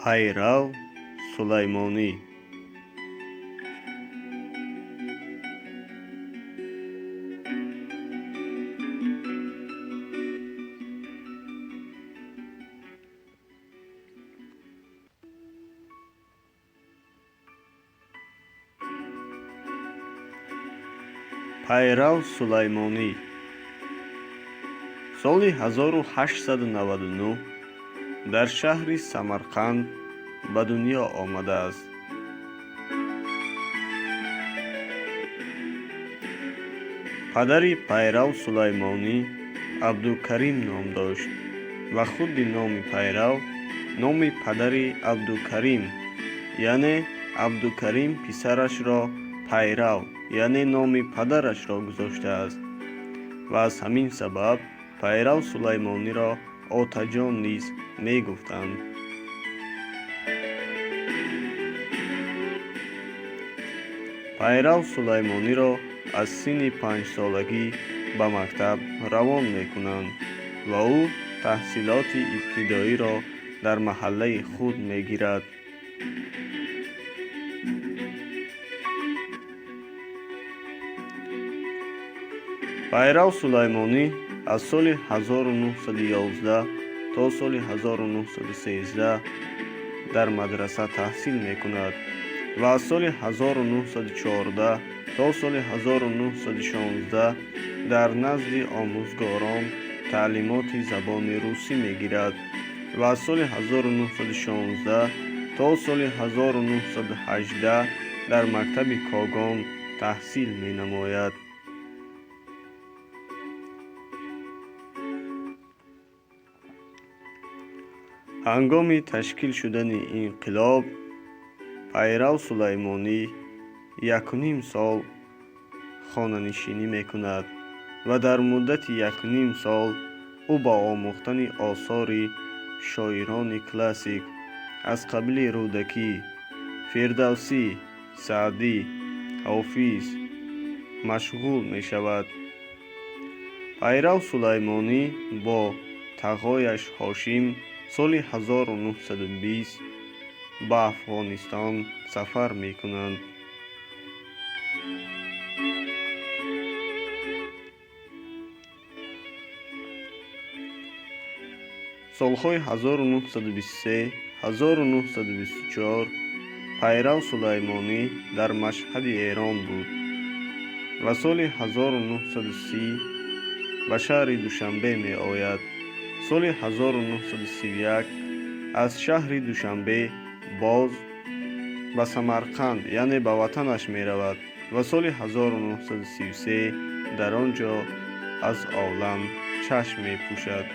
Пайрав Сулаймонӣ. Пайрав Сулаймонӣ соли 1899 дар шаҳри Самарқанд ба дунё омадааст. Падари Пайрав Сулаймонӣ Абдукарим ном дошт ва худи номи Пайрав номи падари Абдукарим, яъне Абдукарим писарашро Пайрав, яъне номи падарашро гузоштааст ва аз ҳамин сабаб Пайрав Сулаймониро Отаҷон низ мегуфтанд. Пайрав Сулаймониро аз синни 5-солагӣ ба мактаб равон мекунанд ва ӯ таҳсилоти ибтидоиро дар маҳаллаи худ мегирад. Пайрав Сулаймонӣ аз соли 1911 то соли 1913 дар мадраса таҳсил мекунад ва аз соли 1914 то соли 1916 дар назди омӯзгорон таълимоти забони русӣ мегирад ва аз соли 1916 то соли 1918 дар мактаби Когон таҳсил менамояд. Ҳангоми ташкил шудани инқилоб Пайрав Сулаймонӣ 1.5 сол хонанишинӣ мекунад ва дар муддати 1.5 сол ӯ ба омӯхтани осори шоирони классик аз қабили Рӯдакӣ, Фирдавсӣ, Саъдӣ, Ҳофиз машғул мешавад. Пайрав Сулаймонӣ бо тағояш Ҳошим соли 1920 ба Афғонистон сафар мекунанд. Солҳои 1923-1924 Пайрав Сулаймонӣ дар Машҳади Эрон буд ва соли 1930 ба шаҳри Душанбе меояд. Соли 1931 аз шаҳри Душанбе боз ба Самарқанд, яъне ба ватанаш меравад ва соли 1933 дар он ҷо аз олам чашм мепӯшад.